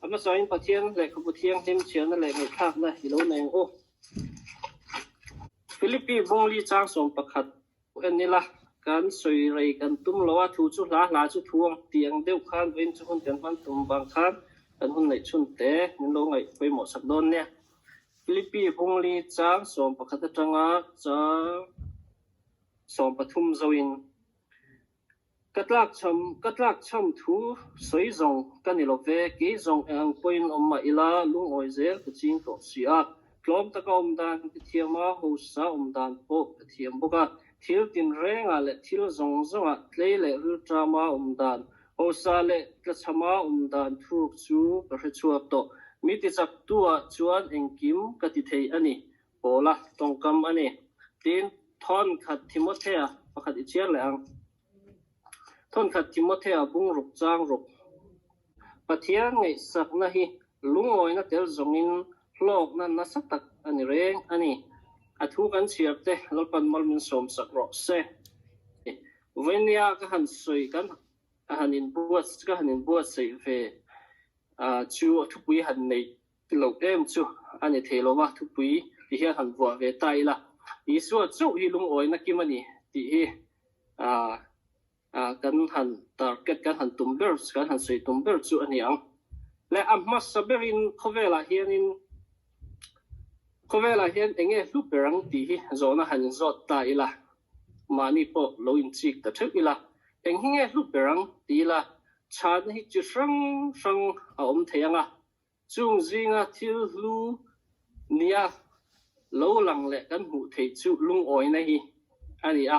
A hmasain Pathian lehkhabu thianghlim chhiarna leh ngaihthlakna i lo nei ang u. Philippi Bungli chang 11 en ila, kan sawi rei kan tum lo a, thu chu hla hla chu thu ang tih ang deuh khan vawiin chu hun kan hman tum vang khan kan hun neih chhun te min lo ngaih pawimawh sak dawn nia. Philippi Bungli chang 11 atanga chang 13 zoin Ka tlakchham ka tlakchham thu sawi zawng ka ni lo ve, kei zawng eng ang pawhin awm mah ila lungawi zel ka ching tawh si a. Tlawm taka awm dan ka thiam a, hausa awm dan pawh ka thiam bawk a. Thil tinrengah leh thil zawng zawngah tlei leh rilṭama awm dan, hausa leh tlachhama awm dan thuruk chu ka hre chhuak tawh. Mi tichaktu-ah chuan engkim ka ti thei a ni. Paula tawngkam a ni. Tin, thawnkhat Timothea pakhat i chhiar leh ang. Thawnkhat Timothea bung ruk chang ruk. Pathian ngaihsakna hi lungawina tel zawngin hlawkna nasa tak a ni reng a ni. A thu kan chhiar te Lalpan mal min sawmsak rawh se. Vawinia ka han sawi kan han inbuat ka han inbuatsaih ve chu a thupui han nei Loh em chu a ni thei lo va, thupui ti hian han vuah ve ta ila, Isua chauh hi lungawina kim a ni tih hi kan han target, kan han tum ber, kan han sawi tum ber chu a ni ang. Le a hmasa berin khawvelah hianin khawvelah hian eng nge hlu ber ang tih hi zawhna han inzawt ta ila, mahni pawh lo inchik ta theuh ila, eng hi nge hlu ber ang ti ila, chhanna hi chi hrang hrang a awm thei ang a. Chung zinga thil hlu nia lo lang leh kan hmuh theih chu lungawina hi a ni a.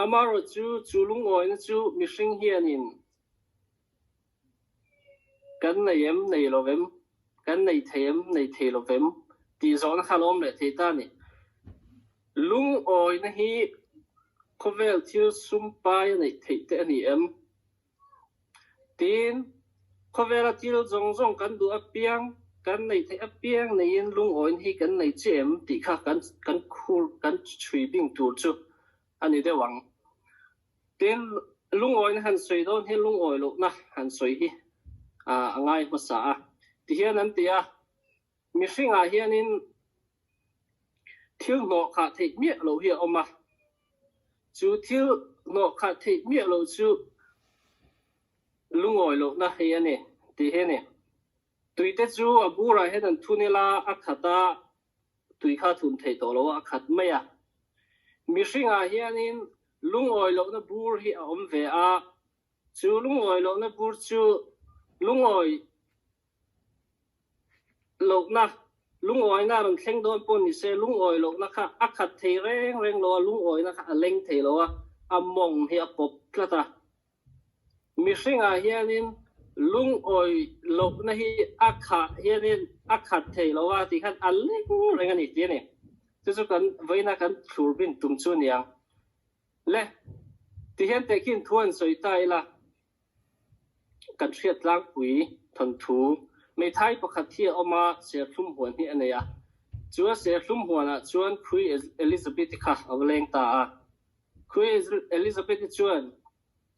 Amaherawhchu, chu lungawina chu mihring hianin kan nei em, nei lo vem, kan nei thei em, nei thei lo vem tih zawhna kha a lo awm leh thei ta a ni. Lungawina hi khawvel thil sum pai a neih theih te a ni em? Tin, khawvela thil zawng zawng kan duh apiang, kan neih theih apiang neiin lungawiin hi kan nei che em tih kha kan kan khur kan chhui bing tur chu a ni deuh ang. Tin, lungawina han sawi dawn hi lungawi lohna han sawi hi a ngai hmasa a. Tihian an ti a, mihringah hianin Thil hnawh khah theih miah loh hi a awm a, chu thil hnawh khah theih miah loh chu lungawi lohna hei a ni tih hi a ni. Tuite chu a burah hian an thun ila a khat a, tui kha a thun theih tawh lo a, a khat mai a. Mihringah hianin lungawi lohna bur hi a awm ve a, chu lungawi lohna bur chu lungawi lohna, lungawina rawn thleng dawn pawh ni se, lungawi lohna kha a khat thei reng reng lo a, lungawina kha a leng thei lo a, a mawng hi a pawp tlat a. Mihringah hianin lungawi lohna hi a khah hianin a khat thei lo a tih khan a leng reng a ni tih a ni. Chu chu kan vawiina kan thlur bin tum chu a ni ang. Le, tihian tehkhin thu an sawi ta ila. Kan hriat tlangpui thawnthu Meithai pakhat hi a awm a, serthlum huan hi a nei a. Chu a serthlum huanah chuan Khui Elizabeth-i kha a va leng ta a. Khui Elizabeth-i chuan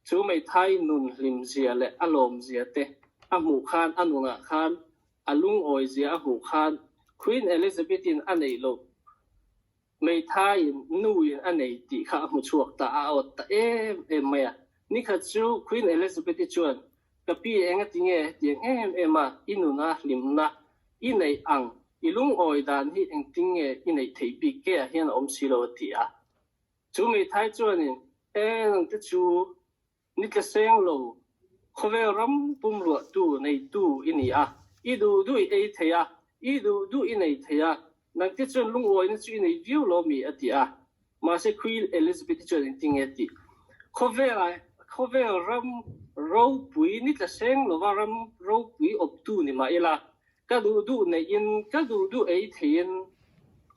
chu Meithai nun hlim zia leh a lawm zia te a hmuh khan a nunah khan a lungawi zia a hmuh khan Queen Elizabeth-in a neih loh Hmeithaiin nuin a nei tih kha a hmu chhuak ta a, a awt ta em em mai a. Nikhat chu Queen Elizabeth-i chuan, Ka pi engati nge hetiang em em a i nuna hlimna i neih ang, i lungawi dan hi engtin nge i neih theih bik ke ah hian a awm si lo a ti a. Chu hmeithai chuanin, E nangte chu Ni tla seng lo, khawvel ram pumruahtu neitu i ni a, i duh duh i ei thei a, i duh duh i nei thei a, nangte chuan lungawina chu i nei viau lo mi? a ti a. Mahse Queen Elizabeth-i chuan engtin nge a tih? Khawvelah khawvel ram ropui ni tla seng lova ram ropui awptu ni mah ila, ka duh duh neihin, ka duh duh ei theihin,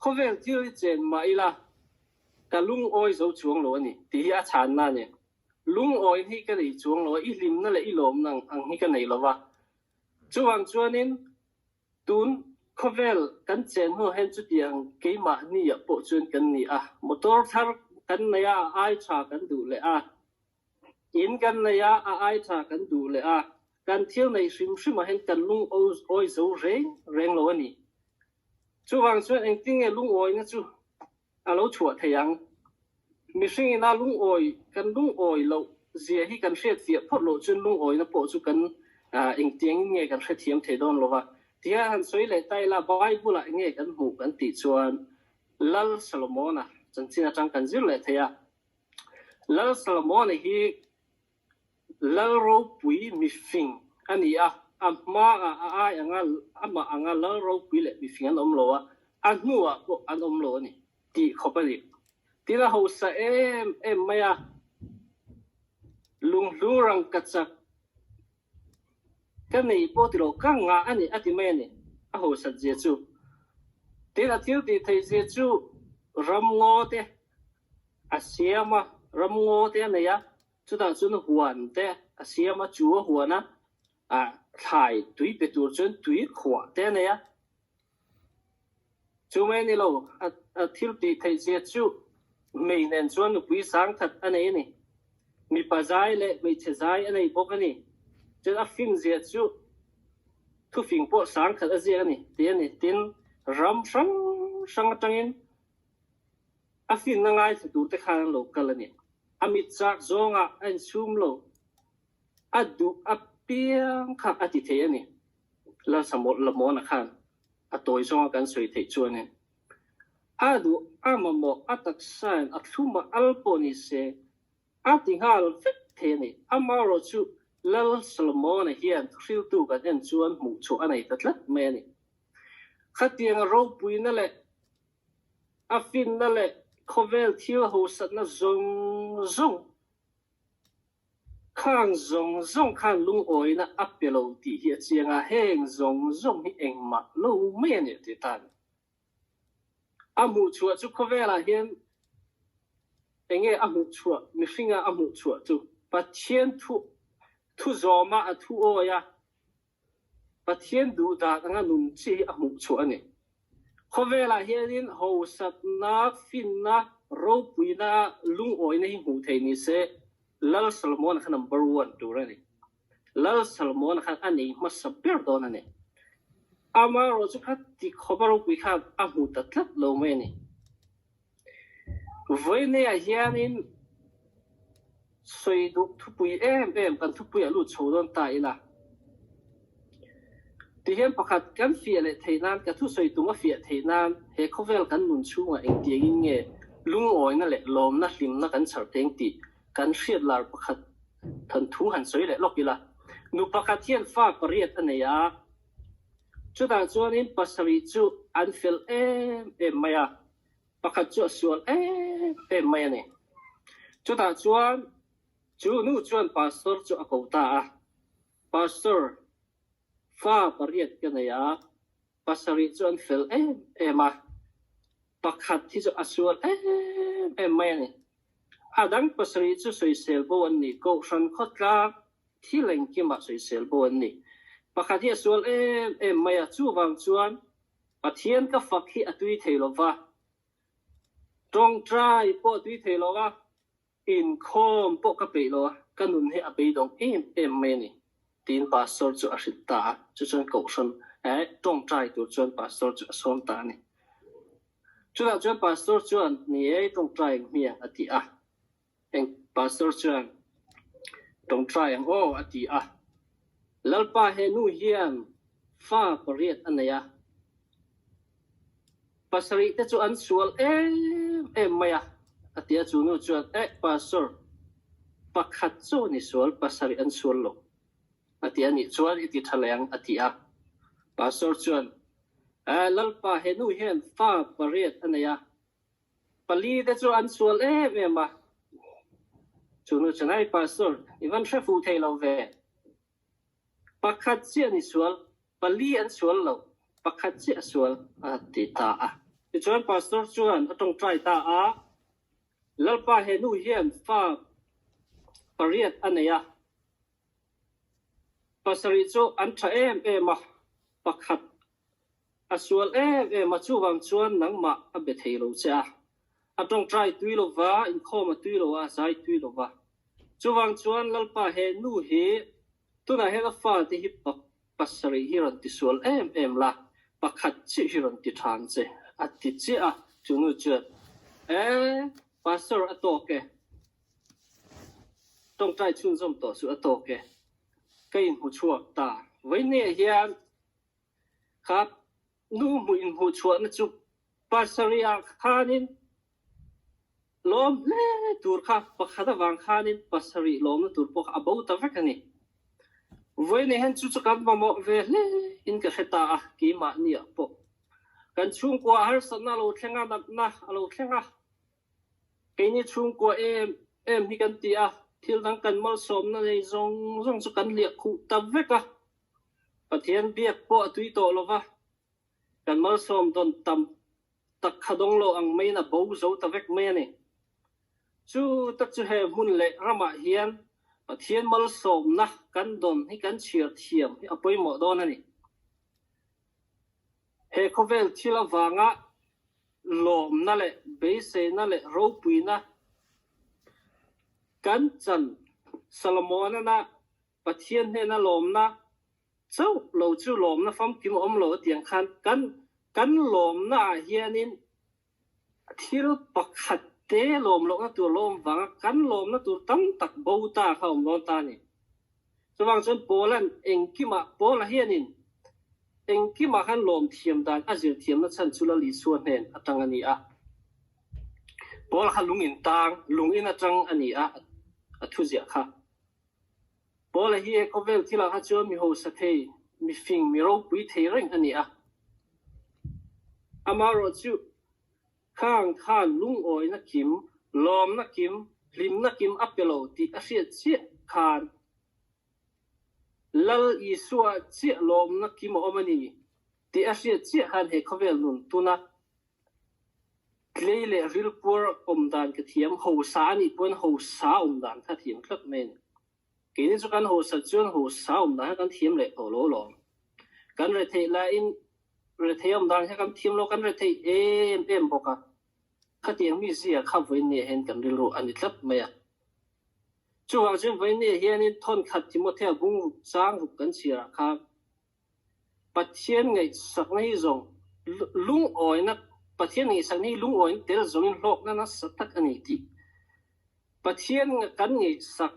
khawvel thil i chen mah ila, ka lungawi zo chuang lo a ni, tih hi a chhanna a ni. Lungawi hi ka nei chuang lo a, i hlimna leh i lawmna ang hi ka nei lo va. Chuvang chuanin tun khawvel kan chen hnuah hian chutiang keimahniah pawh chuan kan ni a, motor thar kan nei a, a ai tha kan duh leh a, in kan nei a, a ai tha kan duh leh a. Kan thil neih hrim hrimah hian kan lungawi zo reng reng lo a ni. Chuvang chuan engtin nge lungawina chu a lo chhuah thei ang? Mihringin a lungawi kan lungawi loh zia hi kan hriat fiah phawt loh chuan lungawina pawh chu kan engtiangin nge kan hrethiam thei dawn lo va. Tia han sawi leh ta ila Bible-ah enge kan hmuh kan tih chuan Lal Solomona chanchin atang kan zir leh thei a. Lal Solomona hi Lal ropui mifing a ni a, a hmaah a ai anga amah anga lal ropui leh mifing an awm lo a, a hnuah pawh an awm lo a ni tih khawp a ni. Tin a hausa em em mai a, lunghlu rangkachak ka nei pawh ti lo, ka ngah a ni a ti mai a ni, a hausat zia chu. Tin a thil tih theih zia chu ramngaw te a siam a, ramngaw te a nei a, chutah chuan huan te a siam a, chu a huan a, ah thlai tui pe tur chuan tui khuah te a nei a. Chu mai a ni lo, a thil tih theih zia chu hmei nen chuan nupui sang khat a nei a ni. Mipa zai leh hmeichhe zai a nei bawk a ni. Chuan a fin zia chu thufing pawh sang khat a ziak a ni tih a ni. Tin, ram hrang hrang atangin A finna ngaithla turte khan an lo kal a ni. A mit chak zawngah a inchhum lo. A duh apiang kha a ti thei a ni. Lalsamawlh khan a tawi zawnga kan sawi theih chuanin a duh a mamawh a taksain a thlum a al pawh ni se a ti nghal vek thei a ni. Amaherawh chu Lal Solomona hian thuhriltu kan en chuan hmuh chhuah a nei ta tlat mai a ni. Khatianga ropuina leh A finna leh khawvel thil hosatna zawng zawng khang zawng zawng khan lungawina a pe lo tih hi a chiang a, heng zawng zawng hi engmah lo mai a ni a ti ta a ni. A hmuhchhuah chu khawvelah hian enge a hmuhchhuah, mihringa a hmuhchhuah chu Pathian thu thu zawma a thu awi a, Pathian duh dan anga nun chi hi a hmuh chhuah a ni. Khawvelah hianin hausatna, finna, ropuina, lungawina hi hmuh theih ni se, Lal Solomon-a kha number one tur a ni. Lal Solomon-a khan a nei hmasa ber dawn a ni. Amaherawhchu kha ti khawpa ropui khan a hmu ta tlat lo mai a ni. Vawineah hianin sawi duh thupui em em kan thupui a lut chho dawn ta ila. Tihian pakhat kan fiah leh theih nan, ka thusawi tum a fiah theih nan he khawvel kan nun chhungah engtiangin nge lungawina leh lawmna hlimna kan chhar teng tih kan hriat lar pakhat thanthu han sawi leh lawk ila. Nu pakhat hian fa pariat a nei a. Chutah chuanin pasarih chu an fel em em mai a, pakhat chu a sual em em mai a ni. Chutah chuan chu nu chuan pastor chu a ko ta a, Pastor, fa pariat ka nei a, pasarih chu an fel em em a, pakhat hi chu a sual em em mai a ni. A dang pasarih chu sawisel bo an ni, Kohhran khawtlang Thil engkimah sawisel bo an ni. Pakhat hi a sual em em mai a, chuvang chuan Pathian ka fak hi a tui thei lo va, tawngtai pawh a tui thei lo a, inkhawm pawh ka peih lo a, ka nun hi a beidawng em em mai a ni, tiin Pastor chu a hrilh ta a, chu chuan Kohhran eh tawngtai tur chuan Pastor chu a sawm ta a ni. Chutah chuan Pastor chuan, Ni e, tawngtai ang hmiang a ti a. Eng pastor chuan tawngtai ang aw a ti a. Lalpa he nu hian fa pariat a nei a. Pasarih te chu an sual em em mai a, a ti a. Chu nu chuan, Eh pastor, pakhat chu a ni sual, pasarih an sual lo a ti a nih chuan i ti tha leh ang a ti a. Pastor chuan, Eh Lalpa he nu hian fa pariat a nei a, Pali te chu an sual em em a, chu nu chuan Ai Pastor, i van hre fuh thei lo ve. Pakhat chiah ni sual, pali an sual lo, pakhat chiah a sual a ti ta a. Tichuan Pastor chuan a tawngtai ta a, Lalpa he nu hian fa pariat a nei a, pasarih chu an tha em em a, pakhat A sual em em a, chuvang chuan nangmah a be thei lo che a. A tawngtai tui lo va, inkhawm a tui lo a, a zai tui lo va. Chuvang chuan Lalpa he nu hi Tunah hian a fate hi pasarih hi rawn tisual em em la, pakhat chiah hi rawn ti tha ang che, a ti chiah a. Chu nu chuan, E, Pastor a tawk e. Tawngtai chhunzawm tawh chu a tawk e. Ka inhmu chhuak ta. Vawinia hian kha nu hmuh inhmuh chhuahna chu pasarihah khanin Lawm hle tur kha pakhat avang khanin pasarih lawmna tur pawh kha a bo ta vek a ni. Vawiin hian chu chu kan mamawh ve hle in ka hre ta a, keimahniah pawh kan chhungkua harsatna a lo thleng a, natna a lo thleng a, keini chhungkua em em hi kan ti a, thil dang kan malsawmna nei zawng zawng chu kan hliah khuh ta vek a, Pathian biak pawh a tui tawh lo va, kan malsawm dawn tam tak kha dawng lo ang maiin a bo zo ta vek mai a ni. Chu tak chu he hmun leh ramah hian Pathian malsawmna kan dawn hi kan chhiar thiam hi a pawimawh dawn a ni. He khawvel thil avanga lawmna leh beiseina leh ropuina kan chan Solomon-ana Pathian hnena lawmna Chauh lo chu lawmna famkim a awm lo atiang khan kan kan lawmna ah hianin thil pakhat te lawm lohna tur lo awm vanga kan lawmna tur tam tak bo ta kha a awm dawn ta a ni. Chuvang chuan Paula'n engkimah Paula hianin engkimah khan lawm thiam dan a zir thiamna chhan chu Lal Isua hnen atang a ni a. Paula kha lung in tang, lung in atang a ni a, a thuziah kha. Paula hi he khawvel thilah kha chuan mi hausa thei, mi fing, mi ropui thei reng a ni a. Amaherawh chu khang khan lungawina kim, lawmna kim, hlimna kim a pe lo tih a hriat chiah khan Lal Isua chiah lawmna kim a awm a ni tih a hriat chiah khan he khawvel nun tuna Tlei leh rilpuar awm dan ka thiam, hosa a nih pawn hosa awm dan kha thiam tlat mai a ni. Keini chu kan hosa chuan hosa awm dan kha kan thiam leh tawh lo alawm. Kan retheih laiin rethei awm dan kha kan thiam lo, kan rethei em em bawk a. Khatiang mi zia kha vawiinniah hian kan rilru a ni tlat mai a. Chuvang chuan vawiinniah hianin thawnkhat Timothea bung ruk chang ruk kan chhiarah khan Pathian ngaihsakna hi zawng lungawina Pathian ngaihsakna hi lungawina tel zawngin hlawkna nasa tak a ni tih Pathian kan ngaihsak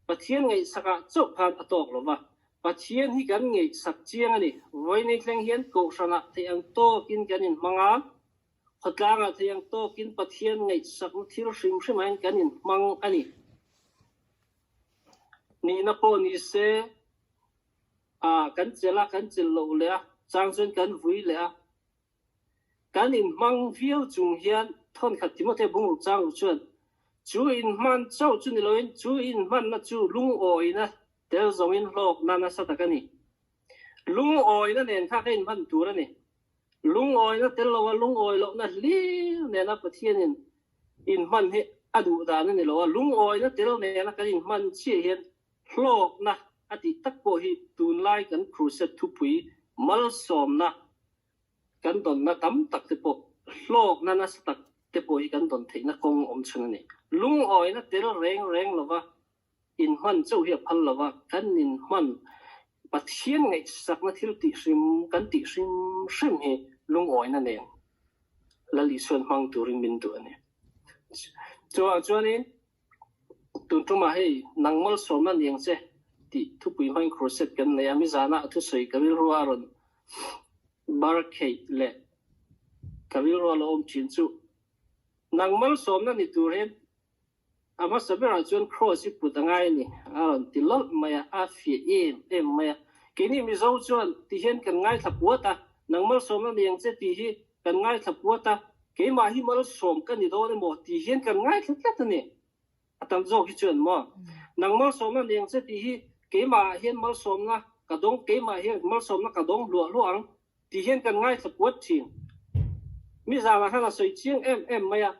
Pathian ngaihsakah chauh khan a tawk lo va, Pathian hi kan ngaihsak chiang a ni. Vawiin thleng hian Kohhranah theih ang tawkin kan inhmang a, khawtlangah theih ang tawkin Pathian ngaihsakna thil hrim hrimah hian kan inhmang a ni. Nihna pawh ni se. A, kan chelh a, kan chelh loh leh a, chang chuan kan vui leh a. Kan inhmang viau chung hian thawnkhat Timothea bungruk chang ruk chuan chu inhman chauh chu ni loin chu inhmanna chu lungawina tel zawngin hlawkna nasa tak a ni. Lungawina nen kha ka inhman tur a ni. Lungawina tel loa lungawi lohna hlir nena Pathianin inhman hi a duh dan a ni lo a, lungawina tel nena kan inhman chiah hian Hlawkna a tih tak pawh hi tunlai kan crusade thupui malsawmna kan dawnna tam tak te pawh hlawkna nasa tak te pawh hi kan dawn theihna kawng awm chhun a ni. Lungawina tel reng reng lova inhman chauh hi a phal lova, kan inhman Pathian ngaihsakna thil tih hrim kan tih hrim hrim hi lungawina nen Lal Isuan hmang turin min duh a ni. Chuvang chuanin Tun tumah hei nang malsawmna ni ang che tih thupui hmangin crusade kan nei a, mizana a thusawi ka rilru a rawn bar kheih leh ka rilru a lo awm thin chu nang malsawmna ni tur hian a hmasa berah chuan cross hi put a ngai a ni a rawn ti lawlh mai a, a fiah em em mai a. Keini Mizo chuan ti hian kan ngaithla puat a, nang malsawmna ni ang che tih hi Kan ngaithla puat a, keimah hi malsawm ka ni dawn emaw tih hian kan ngaithla tlat a ni. A tam zawk hi chuan maw, nang malsawmna neng che tih hi keimahah hian malsawmna ka dawng, keimah hian malsawmna ka dawng hluah hluah ang tih hian kan ngaithla puat thin. Mi zanah khan a sawi chiang em em mai a,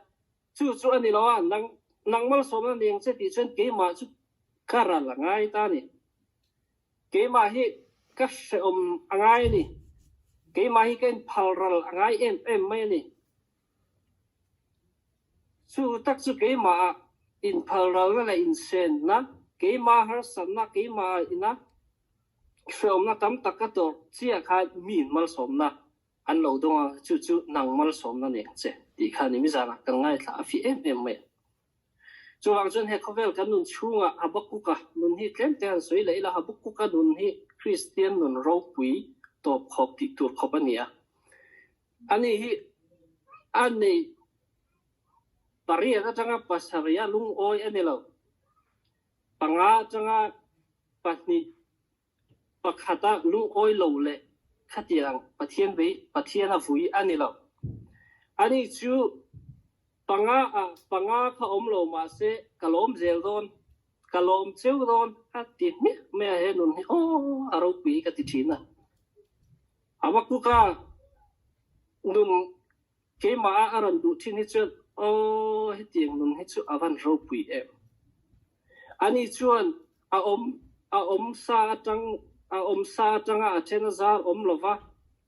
chu chu a ni lo a, nang nang malsawmna neng che tih chuan keimah chu ka ral a ngai ta a ni. Keimah hi ka hrehawm a ngai a ni. Keimah hi ka inphal ral a ngai em em mai a ni. Chu tak chu keimahah inphal ralna leh insenna, keimah harsatna, keimahah ina. Hreawmna tam tak a tawrh chiah khan miin malsawmna an lo dawng a, chu chu nang malsawmna nen che tih kha ni mizanah kan ngaithla a fi em em mai a. Chuvang chuan he khawvel kan nun chhungah Habakuka nun hi tlem te han sawi leh ila, Habakuka nun hi Kristian nun ropui tawp khawp tih tur khawp a ni a. Ani hi a nei pariat atanga pasarih a lungawi a ni lo. Panga atanga pahnih pakhata lungawi lo leh khatiang Pathian vei Pathian a vui a ni lo. Ani chu panga ah panga kha awm lo mahse ka lawm zel dawn, ka lawm cheu dawn a ti hmiah mai a, he nun hi aw a ropui ka ti thin a. Habakuka nun Keimah a a rawn duh thin hi chuan aw hetiang nun hi chu a van ropui em. Ani chuan a awm a awm sa atang a awm sa atanga a then a zar awm lova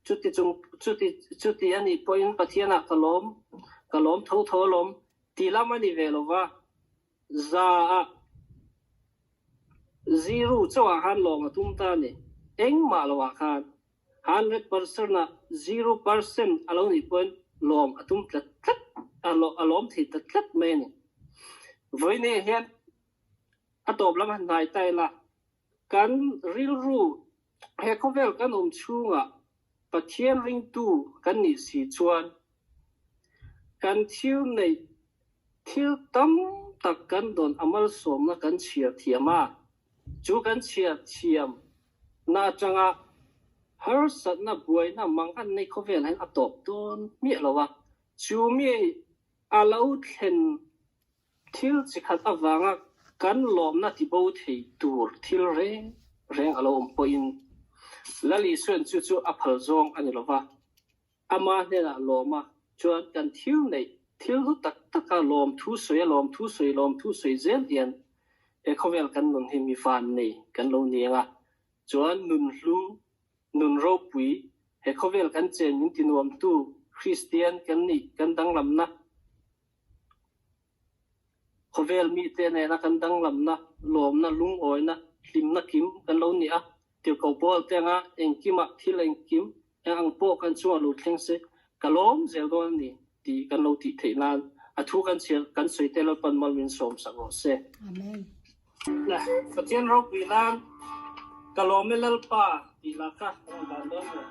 chuti chung chuti chuti a nih pawhin Pathianah ka lawm ka lawm tho tho alawm ti lam a ni ve lova za a zero chauhah khan lawm a tum ta a ni engmah lovah khan. 100% ah 0% a lo nih pawhin lawm a tum tlat tlat a, a lawm thei ta tlat mai a ni. Vawiin hian a tawp lam han hnai ta ila, kan rilru he khawvel kan awm chhungah Pathian ringtu kan nih si chuan kan thil neih thil tam tak kan dawn a malsawmna kan chhiar thiam a, chu kan chhiar thiam Na atanga harsatna buaina mang an nei khawvel hian a tawp dawn miah lo a, chu mi a lo thlen thil chi khat avanga kan lawmna tibo thei tur thil reng reng a lo awm pawhin Lal Isua'n chu chu a phal zawng a ni lo va. Ama hnenah lawm a, chuan kan thil neih thil hlu tak taka lawm thu sawi a lawm thu sawi lawm thu sawi zel hian he khawvel kan nun hi mi van nei kan lo ni ang a, chuan nun hlu, nun ropui, he khawvel kan chen min ti nuamtu Kristian kan nih kan danglamna, Khawvel mite nena kan danglamna, lawmna, lungawina, hlimna kim kan lo ni a. Tirhkoh Paul te anga engkimah thil engkim eng ang pawh kan chungah lo thleng se, ka lawm zel dawn a ni tih kan lo tih theih nan a thu kan chhiar kan sawi te Lalpan mal min sawm sak rawh se. Amen. Pathian ropui nan ka lawm e Lalpa tih lah kha a rawn dan dawn lo.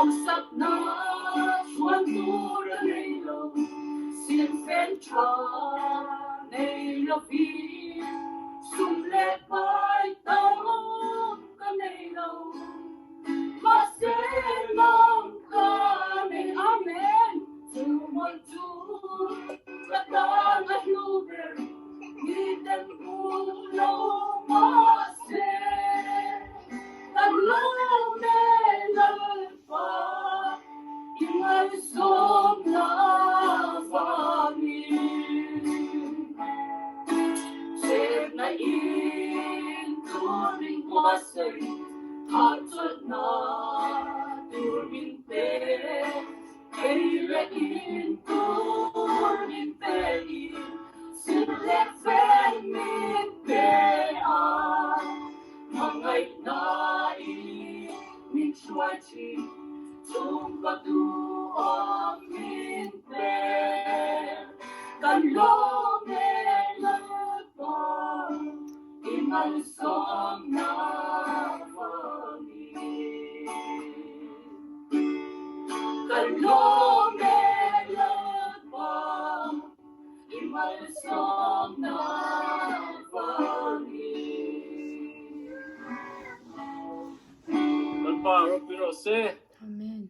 Hausakna chhuan tur a nei lo, silfen tha nei lovin sum leh pai tam ka nei lo. Mahse nang ka nei Amen, chu mawlh chu ka tan a hlu ber, miten hmu lo mahse kan lo mel Lalpa i ngaihsawmna vangin. Chepna in tur min buatsaih, thahchawlhna tur min pe, ei leh in tur min pe in, sil leh fen min pe a, hmangaihna in min hruai thin, chhungkaw duhawm min pe. Kan lawm e Lalpa i malsawmna vangin. Kan lawm e Lalpa i malsawmna vangin. Lalpa ropui rawh se. Amen.